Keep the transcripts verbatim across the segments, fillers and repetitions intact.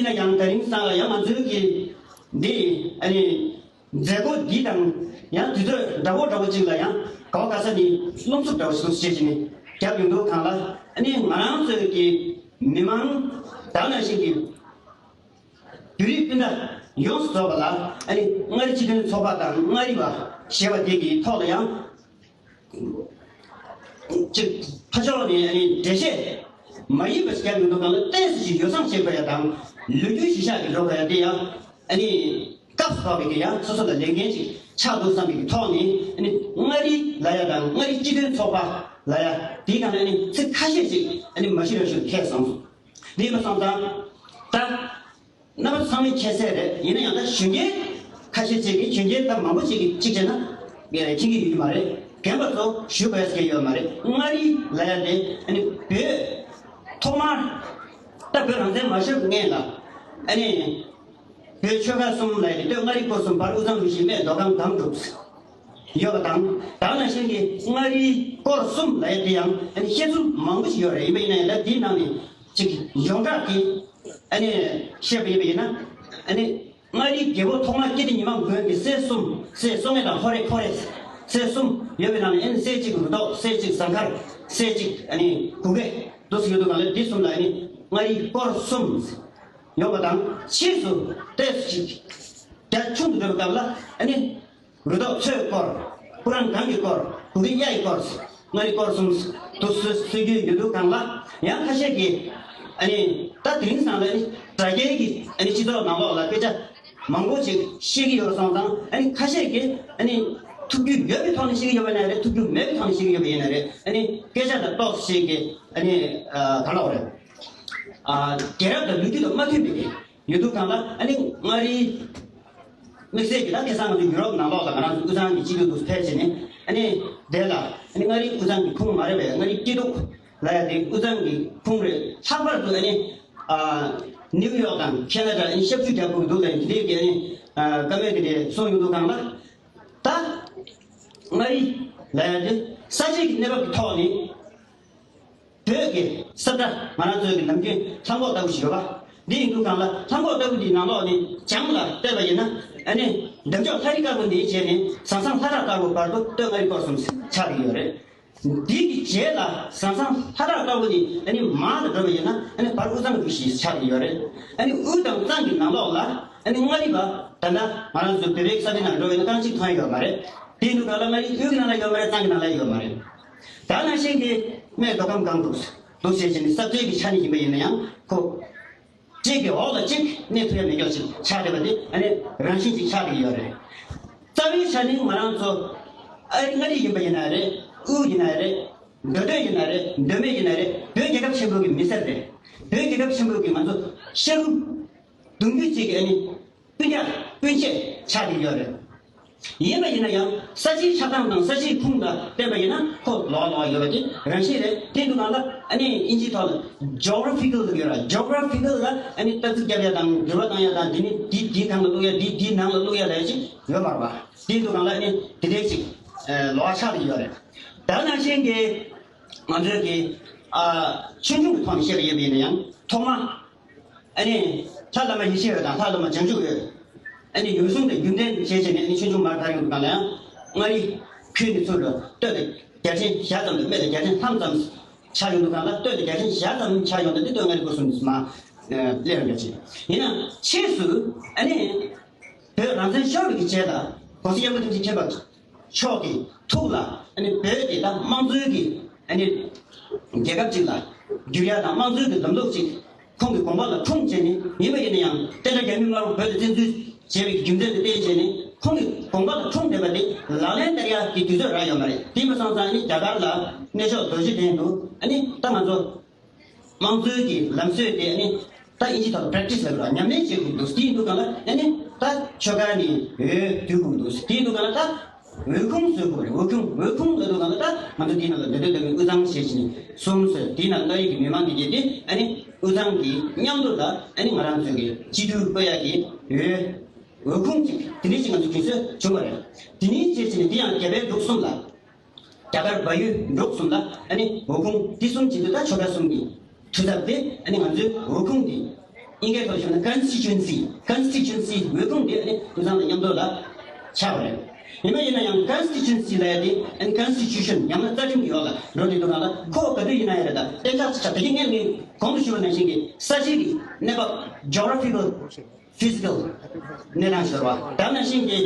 ཡིན་ན་ཡང་དེ་རིང་སང་ལ་ཡང་ང་ཚོའི་གི་འདི་ཨ་ནི་མཛད་སྒོ་འདི་དང་ཡང་དུས་ཚོད་འདྲ་བོ་འདྲ་བོ་ཅིག་ལ་ཡང་ག་བ་ག་ས་ནས་རླུང་འཚུབ་འདྲ་བོ་ཞིག་འདུག་ཅེས་བྱས་ནས་བརྒྱབ་ཡོང་འདུག་གང་ལ་ཨ་ནི་ང་རང་ཚོའི་གི་མི་མང་ད་ནང་བཞིན་གི་བོད་རིགས་སྤུན་ཟླ་ཡོངས་སུ་རྫོགས་པ་ལ་ཨ་ནི་མངའ་རིས་སྤྱི་མཐུན་ཚོགས་པ་དང་མངའ་རིས་པ་ཞེས་པ་དེ་གི་ཐོག་ལ་ཡང་། ཅིག་ཕ་ཕྱོགས་ནས་ཨ་ནི་འགྲེལ་བཤད་མ་ཡིན་པ་ཞིག་བརྒྱབ་ཡོང་དུས་སྒང་ལ་ཏོག་ཙམ་ཞིག་ཡོ་བསྲང་བྱེད་དགོས་ཡ་དང་ལོ་རྒྱུས་གཞི་བཞག་གི་འགྲོ་དགོས་ཡ་དེ་ཡང་ཨ་ནི་སྐབས་སུ་བབས་པའི་གི་ཡང་སོ་སོ་ལ་ལས་འགན་ཅིག་ཆགས་འདུག་བསམ་པའི་གི་ཐོག་ནས་ཨ་ནི་མངའ་རིས་ལབ་ཡ་དང་མངའ་རིས་སྤྱི་མཐུན་ཚོགས་པ་ལབ་ཡ་དེའི་སྒང་ལ་ཨ་ནི་ཚིག་ཁ་ཤས་ཅིག་ཨ་ནི་མ་ཞུ་ར་ཞུ་ཁས་བླངས་སོང་། དེ་ཡིན་པ་སོང་ཙང་ད། རྣམ་པ་ཚང་མས་མཁྱེན་གསལ་རེད། ཡིན་ན་ཡང་ད་གཞོན་སྐྱེས་ཁ་ཤས་ཅིག་གིས་གཞོན་སྐྱེས་ད་མང་པོ་ཅིག་གིས་གཅིག་བྱས་ན་མཁྱེན་གྱི་ཡོད་ཀྱི་མ་རེད། རྒན་པ་ཚོ་ཞུ་དགོས་ཡ་ཟེར་མཁན་ཡོད་མ་རེད། མངའ་རིས་ལབ་ཡ་དེ་ཨ་ནི་བོད་ཐོག་མར་ད་བོད་རང་བཙན་མ་ཤོར་སྔོན་ལ་ཨ་ནི་བོད་ཆོལ་ཁ་གསུམ་ལབ་ཡ་དེ་སྟོད་མངའ་རིས་བསྐོར་གསུམ་བར་དབུས་གཙང་ལུགས་གཞི་སྨད་མདོ་ཁམས་སྒང་དྲུག་ཡོད་པ་དང་། ད་ནང་བཞིན་གྱི་མངའ་རིས་སྐོར་གསུམ་ལབ་ཡ་དེ་ཡང་ཨ་ནི་བཤད་ཚུལ་མང་པོ་ཞིག་ཡོད་རེད། ཡིན་པ་ཡིན་ན་ཡང་ད་དེའི་ནང་ནས་ཅིག་ཡོངས་གྲགས་ཀྱི་ཨ་ནི་བཤད་པ་ཡིན་པ་ཡིན་ན། ཨ་ནི་མངའ་རིས་རྒྱལ་པོ་ཐོག་མ་སྐྱིད་ལྡེ་ཉི་མ་མགོན་གྱི་སྲས་གསུམ་སྲས་སྲོང་བཙན་དང་ཧོར་རེ་ཁོ་རེ་སྲས་གསུམ་ཡོད་པའི་ནང་ནས་ཨ་ནི་སྲས་གཅིག་རུ་ཐོག་སྲས་གཅིག་ཟངས་དཀར་སྲས་གཅིག་ཨ་ནི་གུ་གེ་འདུག་སེ་ཡོད་དུས་སྒང་ལ་དེ་གསུམ་ལ་ཨ་ནི་མངའ་རིས་སྐོར་གསུམ་ཡོད་པ་དང་ཕྱིས་སུ་ཏོག་ཙམ་ཅིག་རྒྱ་ཆུང་དུ་འགྲོ་བའི་སྐབས་ལ་ཨ་ནི། རུ་ཐོག་མཚོའི་སྐོར། སྤུ་རངས་སྒང་གི་སྐོར། གུ་གེ་གཡའ་ཡི་སྐོར། མངའ་རིས་སྐོར་གསུམ་དུ་སྲོལ་སྲོལ་རྒྱུན་ཡོད་དུས་སྒང་ལ་ཡང་ཁ་ཤས་ཀྱིས་ཨ་ནི་ད་དེ་རིང་སང་ལ་ནི་དྲ་རྒྱའི་གི་ཨ་ནི་སྤྱི་ཚོགས་ནང་ལོགས་ལ་སྐད་ཆ་མང་པོ་ཞིག་བཤད་ཀྱི་ཡོད་པ་སོང་ཙང་ཨ་ནི་ཁ་ཤས་ཀྱིས་ཨ་ནི་ཐུགས་རྒྱུས་ཡོད་པའི་ཐོག་ནས་བཤད་ཀྱི་ཡོད་པ་ཡིན་ན་རེད། ཐུགས་རྒྱུས་མེད་པའི་ཐོག་ནས་བཤད་ཀྱི་ཡོད་པ་ཡིན་ན་རེད། ཨ་ནི་སྐད་ཆ་དང་ཏོག་ཙམ་ཞིག་གི་ཨ་ནི་ག་ལབ་རེད། རྒྱལ་རབས་དང་ལོ་རྒྱུས་དང་མ་མཐུན་པའི་གི་ཡོད་དུས་སྒང་ལ་ཨ་ནི་མངའ་རིས་དམིགས་བསལ་གྱི་ད་ཁ་སང་ང་ཚོ་ཡུ་རོབ་ནང་ལོགས་ལ་ང་རང་ཚོ་དབུས་གཙང་གི་སྤྱི་འཐུས་འདུག་ཕེབས་བྱས་ནས་ཨ་ནི་དེ་ལ་ཨ་ནི་མངའ་རིས་དབུས་གཙང་གི་ཁུངས་མ་རེད་པས། མངའ་རིས་སྐྱིད་སྡུག་ལབ་ཡ་དེ་དབུས་གཙང་གི་ཁུངས་རེད། ལྷག་པར་དུ་ཨ་ནི་ཨ་ནིའུ་ཡོག་དང་ཁེ་ན་ཌ་ཨ་ནི་ཞབས་ཞུ་རྒྱག་དགོས་འདུག་ལབ་ནས་དེ་འདྲའི་གི་ཨ་ནི་ཨ་བཀའ་མོལ་དེ་འདྲ་གསུངས་ཡོང་དུས་སྒང་ལ་ད་མངའ་རིས་ལབ་ཡ་དེ་ས་ཆའི་གི་གནས་བབ་ཀྱི་ཐོག་ནས། བོད་ཀྱི་ས་བཀྲ་ང་རང་ཚོའི་གི་ནམ་རྒྱུན་ལྷམ་གོག་ལྟ་བུ་ཞིག་ཡོད་པ། འདི་ཡིན་དུས་སྒང་ལ་ལྷམ་གོག་ལྟ་བུ་འདིའི་ནང་ལོགས་ནས་བྱང་ལ་བལྟས་པ་ཡིན་ན་ཨ་ནི་འདབས་ལྕོག་ལྷ་རི་དཀར་པོ་འདིའི་རྗེས་ནས་ཟང་ཟིང་ལྷ་བྲག་དཀར་པོ་བར་དུ་སྟོད་མངའ་རིས་སྐོར་གསུམ་ཆགས་ཀྱི་ཡོད་རེད། འདི་གི་རྗེས་ལ་ཟང་ཟིང་ལྷ་བྲག་དཀར་པོ་འདི་ཨ་ནི་མར་དུ་འགྲོ་བ་ཡིན་ན་ཨ་ནི་བར་དབུས་གཙང་རུ་བཞི་ཆགས་ཀྱི་ཡོད་རེད། ཨ་ནི་དབུས་དང་གཙང་གི་ནང་ལོགས་ལ་ཨ་ནི་མངའ་རིས་པ་ད་ལྟ་ང་རང་ཚོ་བོད་པའི་ས་ཆ་ནང་འགྲོ་བ་ཡིན་ན་རྐང་གཅིག་ཐོན་ཡོད་མ་རེད། དེ་ཡིན་དུས་སྒང་ལ་མངའ་རིས་དབུས་ཀྱི་ནང་ལ་ཡོད་མ་རེད། གཙང་གི་ནང་ལ་ཡོད་མ་རེད། ད་ནང་བཞིན་གྱི་སྨད་མདོ་ཁམས་སྒང་དྲུག་འདུག་ཟེར་བྱས་ནས་ས་བཅད་ཀྱི་ཆ་ནས་ཡིན་པ་ཡིན་ན་ཡང་ཁོ། གཅིག་གི་འོག་ལ་གཅིག་གནས་ཐུབ་ཡ་མེད་ཀྱོག་ཅིག་ཆགས་བསྡད་པ་དེ་ཨ་ནི་རང་བཞིན་ཅིག་ཆགས་བསྡད་ཀྱི་ཡོད་རེད། རྩ་བའི་ཆ་ནས་ང་རང་ཚོ་ཨ་མངའ་རིས་ཡིན་པ་ཡིན་ན་རེད། དབུས་ཡིན་ན་རེད། མདོ་སྟོད་ཡིན་ན་རེད། མདོ་སྨད་ཡིན་ན་རེད། བོད་རྒྱལ་ཁབ་ཆེན་པོ་གི་མི་སེར་རེད། བོད་རྒྱལ་ཁབ་ཆེན་པོ་གི་ང་ཚོ་ཤ་རུས་གདུང་རྒྱུད་ཅིག་གི་ཨ་ནི། སྤུན་ཀྱག་སྤུན་མཆེད་ཆགས་བསྡད་ཡོད་རེད། ཡིན་པ་ཡིན་ན་ཡང་ས་ཆའི་ཆགས་སྟངས་དང་ས་ཆའི་ཁུངས་ལ་བལྟས་པ་ཡིན་ན་ཁོ་ལོགས་ལོགས་ཡོད་པ་དེ་རང་བཞིན་རེད། དེ་འདུག་གང་ལ་ཨ་ནི་ཨིན་ཇིའི་ཐོག་ལ་geographical ཡོད་ར། geographical ལ་ཨ་ནི་ལྟ་ཚུལ་རྒྱབ་ཡ་དང་འགྱུར་བ་བཏང་ཡ་དང་། འདི་ནི་འདི་འདིའི་སྒང་ལ་བླུག་ཡ། འདི་འདིའི་ནང་ལ་བླུག་ཡ་ལབ་ཡ་ཅིག་ཡོད་མ་རེད་པ། དེ་འདུག་གང་ལ་ཨ་ནི་དེ་འདྲའི་ཅིག་ལོགས་ཆགས་བསྡད་ཡོད་རེད། ད་ནང་བཞིན་གྱི་ང་ཚོའི་གི་ཨ་ཆོས་འབྱུང་གི་ཐོག་ནས་བཤད་པ་ཡིན་པ་ཡིན་ན་ཡང་ཐོག་མ། ཨ་ནི་ལྷ་བླ་མ་ཡེ་ཤེས་འོད་དང་ལྷ་བླ་མ་བྱང་ཆུབ་འོད། ཨ་ནི་འོད་སྲུང་དང་རྒྱུ་འབྲས་བྱས་བྱས་ནས་ཨ་ནི་ཆོས་འབྱུང་མར་དར་ཡོང་དུས་སྒང་ལ་ཡང་མངའ་རིས་ཁུལ་ནས་ཚུར་ལ་སྟོད་དང་རྒྱལ་ཕྲན་བཞི་ཙམ་དང་སྨད་དང་རྒྱལ་ཕྲན་ལྷག་ཙམ་ཆགས་ཡོང་དུས་སྒང་ལ། སྟོད་དང་རྒྱལ་ཕྲན་བཞི་ཙམ་ཆགས་ཡོང་དུས་འདི་སྟོད་མངའ་རིས་སྐོར་གསུམ་མར་སླེབས་ཡོང་གི་ཡོད་རེད། ཡིན་ན་ཕྱིས་སུ་ཨ་ནི་བོད་རང་བཙན་ཤོར་བའི་རྗེས་ལ་༸གོང་ས་༸སྐྱབས་མགོན་ཐུགས་རྗེ་ཆེན་པོ་མཆོག་གི་ཐུགས་ལ་ཨ་ནི་བོད་དེ་ད་དམངས་གཙོའི་གི་ཨ་ནི་རྒྱལ་ཁབ་ཅིག་ལ་འགྱུར་ཡ་དང་དམངས་གཙོའི་གི་ལམ་ལུགས་ཅིག་ཁོང་གི་དགོངས་པ་ལ་འཁྲུངས་བྱས་ནས། ཡིན་པ་ཡིན་ན་ཡང་བསྟན་དགྲ་རྒྱ་མི་དམར་པོ་བོད་ལ་བཙན་འཛུལ་བྱས་པའི་རྒྱུ་མཚན་དེ་བརྟེན་བྱས་ནས་ཁོང་གི་དགོངས་པ་ལ་འཁྲུངས་བསྡད་པ་དེ་ལག་ལེན་བསྟར་ཡ་གི་དུས་ཚོད་རག་ཡོད་མ་རེད། དེ་ཡིན་པ་སོང་ཙང་ཨ་ནི་རྒྱ་གར་ལ་གནས་མཆོག་རྡོ་རྗེ་གདན་དུ་ཨ་ནི་ད་ང་ཚོ། དམངས་གཙོའི་གི་ལམ་སྲོལ་དེ་ནི་ད་ཨིན་ཇི་ཐོག་ལ་practice ལབ་ར། ཉམས་ལེན་བྱེད་དགོས་འདུག་དེ་ཡིན་དུས་སྒང་ལ་ཨ་ནི་ད་ཆོལ་ཁ་ནས་འོས་བསྡུ་དགོས་འདུག་དེ་ཡིན་དུས་སྒང་ལ་ད་འོས་ཁུངས་བཟོ་དགོས་རེད། འོས་ཁུངས། འོས་ཁུངས་ལབ་དུས་སྒང་ལ་ད་ང་ཚོ་དེའི་ནང་ལ་མདོ་སྟོད་མདོ་སྨད་དབུས་གཙང་ཞེས་བྱས་ནས་གསུམ་བཟོས། དེའི་ནང་མངའ་རིས་ཀྱི་མི་མང་དེ་གྱད་དེ་ཨ་ནི་དབུས་གཙང་གི་མཉམ་དུ་ལ་ཨ་ནི་ང་རང་ཚོའི་གི་སྤྱི་འཐུས་དབུ་ཡག་གི་འོས་འོས་ཁུངས་ཅིག་དེ་འདྲ་ཞིག་ང་ཚོ་རྒྱུན་སྲོལ་བྱུང་བ་རེད། དེ་ནས་བྱས་བྱས་ནས་དེ་ཡང་རྒྱ་བལ་འབྲུག་གསུམ་ལ། རྒྱ་གར་བལ་ཡུལ་འབྲུག་གསུམ་ལ་ཨ་ནི་འོས་ཁུངས་དེ་གསུམ་བྱེད་དུས་ད་ཆོལ་ཁ་གསུམ་གྱི་འཐུས་ཚབ་དེ་ཨ་ནི་ང་ཚོའི་འོས་ཁུངས་དེ་ ཨིན་སྐད་ཐོག་ཞུས་ན་ཀོན་སི་ཊི་ཊུ་ཨེན་སི། ཀོན་སི་ཊི་ཊུ་ཨེན་སི་འོས་ཁུངས་དེ་ཨ་ནི་དབུས་གཙང་དང་མཉམ་དུ་ལ་ཆགས་པ་རེད། ཡིན་པ་ཡིན་ན་ཡང་ཀོན་སི་ཊི་ཊུ་ཨེན་སི་ལབ་ཡ་དེ་ཨ་ནི་ཀོན་སི་ཊི་ཊུ་ཤན་ཉམས་ལེན་རྩ་ཁྲིམས་ཀྱི་འོག་ལ་འགྲོ་དུས་དུས་སྒང་ལ་ཁོ་ག་དུས་ཡིན་ན་ཡང་རེད། ད་གཏན་འཇགས་ཆགས་དེ་གི་སྔོན་ནས་གོང་དུ་ཞུས་པ་ནང་བཞིན་གྱི་ས་གཞི་གི་གནས་བབ། ཇོ་གྷ་ར་ཕི་ཀལ་ཕི་ཟི་ཀལ་གནས་སྟངས་ཞིག་ཡོད་རེད་བ། ད་ནང་བཞིན་གྱི་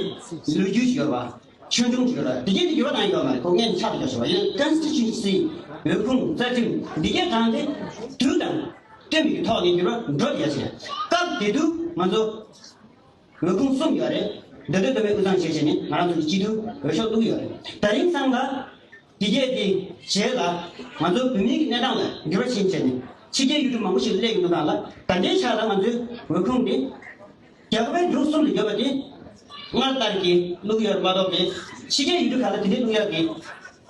ལོ་རྒྱུས་ཤིག་ཡོད་རེད་བ། ཆོས་འབྱུང་ཅིག་ཡོད་རེད། འདི་གས་དེ་འགྱུར་བ་བཏང་ཡོད་མ་རེད། ཁོ་སྔོན་ཆགས་བསྡད་ཤག་བ་ཡིན། ཀོན་སི་ཊི་ཊུ་ཨེན་སི་འོས་ཁུངས་རྩ་ཁྲིམས་འདི་གས་དྲངས་ཏེ་དུས་དང་བསྟུན་པའི་ཐོག་ནས་འགྱུར་བ་འགྲོ་བསྡད་ཡ་ཞིག་རེད། སྐབས་དེ་དུས་ང་ཚོ་འོས་ཁུངས་གསུམ་ཡོད་རེད། མདོ་སྟོད་མདོ་སྨད་དབུས་གཙང་བྱས་བྱས་ནས་ང་རང་ཚོ་གི་སྤྱི་འཐུས་འོས་ཤོག་བླུགས་ཡོད་རེད། དེ་རིང་སང་ལ་འདི་གས་དེ་རྗེས་ལ་ང་ཚོ་བོད་མིའི་གནས་སྟངས་ལ་འགྱུར་བ་ཕྱིན་བྱས་ནས་ཕྱི་རྒྱལ་ཡུལ་གྲུ་མང་པོ་ཞིག་སླེབས་ཡོང་དུས་སྒང་ལ་ད་ལྟའི་ཆར་ལ་ང་ཚོའི་འོས་ཁུངས་དེ་རྒྱ་གར་པའི་འབྲུག་གསུམ་ལ་ཡོད་པ་དེ་སྔར་ལྟར་གྱི་བླུགས་ཡོད་མ་གཏོགས་པའི་ཕྱི་རྒྱལ་ཡུལ་གྲུ་ཁག་ལ་དེ་འདྲའི་བླུགས་ཡག་གི་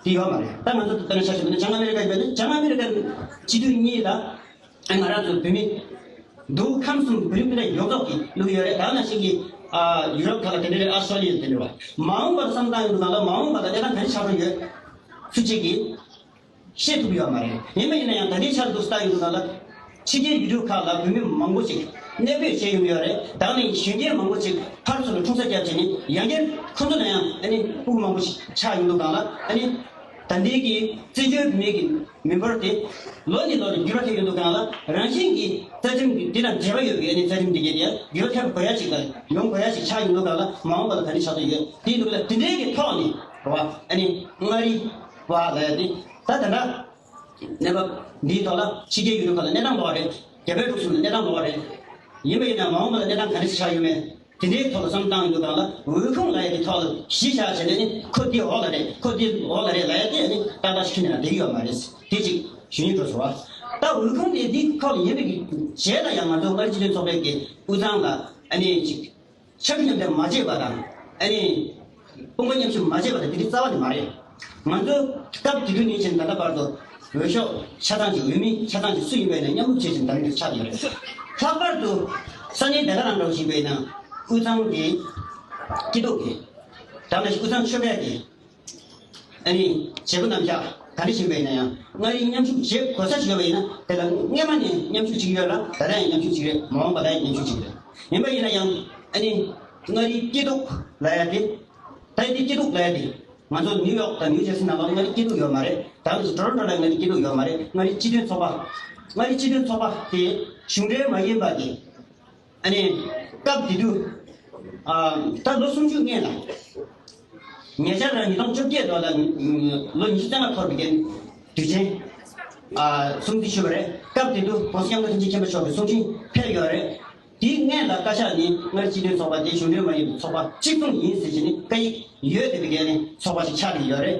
དེ་ཡོད་མ་རེད། ད་ང་ཚོ་དཔེར་ན་ཆ་བཞག་ན་བྱང་ཨ་མེ་རི་ཀ་ཡིན་པ་ནི་བྱང་ཨ་མེ་རི་ཀ་སྤྱི་འཐུས་གཉིས་ལ་ང་རང་ཚོ་བོད་མི་འདུག་ཁམས་གསུམ་བོད་རིགས་སྤུན་ཟླ་ཡོངས་རྫོགས་ཀྱིས་བླུགས་ཡོད་རེད། ད་ནང་བཞིན་གྱི་ཨ་ཡུ་རོབ་ཁག་ལ་དེ་འདྲ་རེད། ཨ་སི་ཊྲེ་ལི་ཡ་དེ་འདྲ་རེད་བ། མ་འོངས་པར་བསམ་བཏང་ཡོང་དུས་སྒང་ལ་མ་འོངས་པ་ལ་གནས་སྟངས་ག་རེ་ཆགས་འགྲོ་ཡོད་སུ་གཅིག་གིས་ཤེས་ཐུབ་ཡོད་མ་རེད། ཡིན་པ་ཡིན་ན་ཡང་ད་ལྟའི་ཆར་དུ་ལྟ་ཡོང་དུས་སྒང་ལ་ཕྱི་རྒྱལ་ཡུལ་གྲུ་ཁག་ལ་བོད་མི་མང་པོ་ཞིག་གནས་སྤོས་བྱས་ཡོང་ཡོད་རེད། ད་ནི་གཞོན་སྐྱེས་མང་པོ་ཞིག་ཕར་ཚུར་ལ་འཁྲུག་ཆ་བརྒྱབ་བྱས་ནས་ཡང་བསྐྱར་ཁོ་ཚོ་ལ་ཡང་ཨ་ནི་ཕྲུ་གུ་མང་པོ་ཞིག་ཆགས་ཡོང་དུས་སྒང་ལ་ཨ་ནི་ད་ལྟའི་གི་བཙན་བྱོལ་བོད་མིའི་གི་མི་འབོར་དེ་ལོ་ནས་ལོ་ལ་འགྱུར་བ་ཐེབས་ཡོང་དུས་སྒང་ལ་རང་བཞིན་གྱིས་རྩ་ཁྲིམས་ཀྱི་འདི་དང་འབྲེལ་བ་ཡོད་པའི་ཨ་ནི་རྩ་ཁྲིམས་འདི་གས་དེ་འགྱུར་བ་ཐེབས་དགོས་ཡ་ཞིག་དང་ཡོང་དགོས་ཡ་ཞིག་ཆགས་ཡོང་དུས་སྒང་ལ་མ་འོངས་པ་ལ་ག་འདྲ་ཆགས་འདོད་ཡོད། དེ་འདུག་ལ་དེ་འདྲའི་གི་ཐོག་ནས་རེད་བ། ཨ་ནི་མངའ་རིས་པ་ལབ་ཡ་དེ་ད་ད་ལྟ་གནས་བབ་འདིའི་ཐོག་ལ་ཕྱི་རྒྱལ་ཡུལ་གྲུ་ཁག་ལ་གནས་སྟངས་ལོགས་རེད། རྒྱ་བལ་འབྲུག་གསུམ་ལ་གནས་སྟངས་ལོགས་རེད། ཡིན་པ་ཡིན་ན་མ་འོངས་པ་ལ་གནས་སྟངས་ག་འདྲ་ཞིག་ཆགས་ཡོད་མེད་དེ་འདྲའི་ཐོག་ལ་བསམ་བཏང་ཡོང་དུས་སྒང་ལ་འོས་ཁུངས་ལབ་ཡ་དེ་ཐོག་ལ་གཞི་བཞག་བྱས་ནས་ནི་ཁོ་འདི་འོག་ལ་རེད། ཁོ་འདི་འོག་ལ་རེད་ལབ་ཡ་དེ་ནི་ཏག་ཏག་ཞིག་ཁྱོན་ནས་ལ་འགྲིག་གི་ཡོད་མ་རེད། དེ་གཅིག་ཞུ་སྙིང་འདོད་སོང་བ། ད་འོས་ཁུངས་དེ་འདི་ཁོག་ལ་ཡིན་པའི་གི་རྗེས་ལ་ཡང་ང་ཚོ་མངའ་རིས་སྤྱི་མཐུན་ཚོགས་པའི་གི་དབུས་གཙང་ལ་ཨ་ནི་གཅིག་ཕྱག་མཉམ་འདེགས་མ་བྱས་པ་དང་། ཨ་ནི། དཔུང་པ་མཉམ་གཤིབ་མ་བྱས་པ་དང་དེ་འདྲའི་རྩ་བ་ནས་མ་རེད། ང་ཚོ་སྐབས་དེ་དུས་ནས་བྱས་ནས་ད་ལྟ་བར་དུ་འོས་ཤོག་ཆ་ཚང་ཅིག་འོས་མི་ཆ་ཚང་ཅིག་སུ་ཡིན་པ་ཡིན་ན་མཉམ་རུབ་བྱས་ཅིང་ད་རིང་འདིར་ཆགས་ཡོད་རེད། ལྷག་པར་དུ་ས་གནས་དེ་ག་རང་འདྲ་བོ་ཞིག་ཡིན་པ་ཡིན་ན་དབུས་གཙང་གི་སྐྱིད་སྡུག་གི་ད་ནང་བཞིན་དབུས་གཙང་ཆོལ་ཁ་གི་ཨ་ནི་བྱེད་སྒོ་རྣམ་གཞག་ག་འདྲ་ཞིག་ཡིན་པ་ཡིན་ན་ཡང་མངའ་རིས་མཉམ་ཞུགས་བྱེད་དགོས་ས་ཞིག་ཡོད་པ་ཡིན་ན་དེ་ལ་སྔོན་མ་ནས་མཉམ་ཞུགས་བྱེད་ཀྱི་ཡོད་ལ་ད་ལྟ་ཡང་མཉམ་ཞུགས་བྱེད་ཀྱི་རེད། མ་འོངས་པ་ལ་ཡང་མཉམ་ཞུགས་བྱེད་ཀྱི་རེད། ཡིན་པ་ཡིན་ན་ཡང་ཨ་ནི་མངའ་རིས་སྐྱིད་སྡུག་ལབ་ཡ་དེ། ད་ཡིན་དུས་སྐྱིད་སྡུག་ལབ་ཡ་དེ། ང་ཚོ་ནིའུ་ཡོག་དང་ནིའུ་ཇར་སི་ནང་ལོགས་མངའ་རིས་སྐྱིད་སྡུག་ཡོད་མ་རེད། ད་ང་ཚོ་ཊོ་རོན་ཊོ་ལ་མངའ་རིས་སྐྱིད་སྡུག་ཡོད་མ་རེད། མངའ་རིས་སྤྱི་མཐུན་ཚོགས་པ། མངའ་རིས་སྤྱི་མཐུན་ཚོགས་པ་དེ་གཞུང་འབྲེལ་མ་ཡིན་པ་དེ། ཨ་ནི། སྐབས་དེ་དུས། ཨ། ད་ལོ་སུམ་ཅུ་སྔོན་ལ། ཉེ་ཆར་ལ་ཉིས་སྟོང་བཅོ་བརྒྱད་ལོ་ལ། ལོ་ཉི་ཤུ་རྩ་ལྔ་འཁོར་བའི་དུས་ཆེན། ཨ། སྲུང་བརྩི་ཞུས་པ་རེད། སྐབས་དེ་དུས་༸གོང་ས་༸སྐྱབས་མགོན་ཐུགས་རྗེ་ཆེན་པོ་མཆོག་གི་གསུང་འཕྲིན་ཕེབས་ཡོད་རེད། དེའི་སྔོན་ལ་བཀའ་ཤག་ནས་མངའ་རིས་སྤྱི་མཐུན་ཚོགས་པ་དེ་གཞུང་འབྲེལ་མ་ཡིན་པའི་ཚོགས་པ་གཅིག་མཚུངས་ཡིན་ཟེར་བྱས་ནས་བཀའ་ཡིག་ཡོད་བསྡད་པའི་སྒང་ནས་ཚོགས་པ་ཞིག་ཆགས་བསྡད་ཡོད་རེད།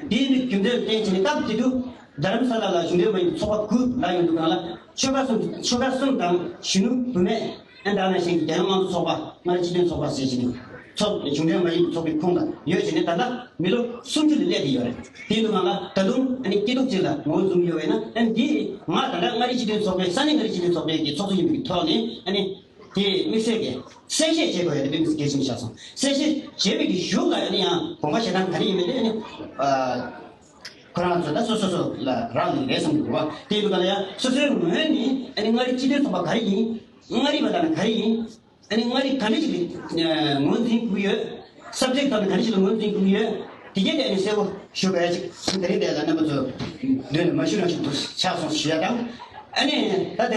དེ་ཡིན་དུས་རྒྱུ་མཚན་བརྟེན་བྱས་ནས་སྐབས་དེ་དུས་རྡ་རམ་ས་ལ་ལ་གཞུང་འབྲེལ་མ་ཡིན་པའི་ཚོགས་པ་དགུ་ལ་ཡོང་དུས་སྒང་ལ་ཆོལ་ཁ་གསུམ་ཆོལ་ཁ་གསུམ་དང་གཞོན་ནུ་བུད་མེད་ཨན་ད་ནང་བཞིན་གྱི་རྒྱལ་ཡོངས་དམངས་གཙོ་ཚོགས་པ་མངའ་རིས་སྤྱི་མཐུན་ཚོགས་པ་ཟེར་བྱས་ནས་ཚོགས་གཞུང་འབྲེལ་མ་ཡིན་པའི་ཚོགས་པའི་ཁོངས་ལ་ཡོད་བྱས་ནས་ད་ལྟ་མི་ལོ་སུམ་ཅུ་ལ་སླེབས་བསྡད་ཡོད་རེད། དེ་ཡིན་དུས་སྒང་ལ་ད་དུང་ཨ་ནི་སྐྱིད་སྡུག་ཅིག་ལ་ངོས་འཛོམས་ཡོད་པས་ན་ཨ་ནི་འདི་ང་ད་ལྟ་མངའ་རིས་སྤྱི་མཐུན་ཚོགས་པའི་ས་གནས་མངའ་རིས་སྤྱི་མཐུན་ཚོགས་པའི་གི་ཚོགས་གཙོ་ཡིན་པའི་ཐོག་ནས་ཨ་ནི། དེ་དམིགས་བསལ་གྱི་གསལ་བཤད་བྱེད་དགོས་ཡ་དེ་དཔེ་མི་སྲིད་གལ་ཆེན་པོ་ཆགས་སོང་། གསལ་བཤད་བྱེད་པའི་གི་གཞུག་ལ་ཨ་ནི་ཡང་དགོངས་པ་བཞེས་སྟངས་ག་རེ་ཡིན་མིན་དེ་ཨ་ནི་ཨ་ཁོ་རང་ཚོ་ད་སོ་སོ་སོ་ལ་རག་ལས་རེད་བསམ་གྱི་འདུག་བ། དེ་ཡིན་དུས་ག་ལ་ཡང་སོ་སོའི་ངོས་ནས་ཨ་ནི་མངའ་རིས་སྤྱི་མཐུན་ཚོགས་པ་ག་རེ་ཡིན། མངའ་རིས་པ་ལབ་ན་ག་རེ་ཡིན། ཨ་ནི་མངའ་རིས་ག་འདྲ་ཞིག་ལ་ངོས་འཛིན་དགོས་ཡོད། སབ་ཇེག་ཐོག་ནས་ག་འདྲ་ཞིག་ལ་ངོས་འཛིན་དགོས་ཡོད། དེ་གས་དེ་ཨ་ནི་གསལ་པོ་ཞུ་དགོས་ཡ་ཅིག་དེ་རིང་དེ་ལ་རྣམ་པ་ཚོ་མདུན་ལ་མ་ཞུ་རང་ཞིག་ཏུ་ཆགས་སོང་ཞུ་ཡ་དང་། ཨ་ནི་ད་དེ།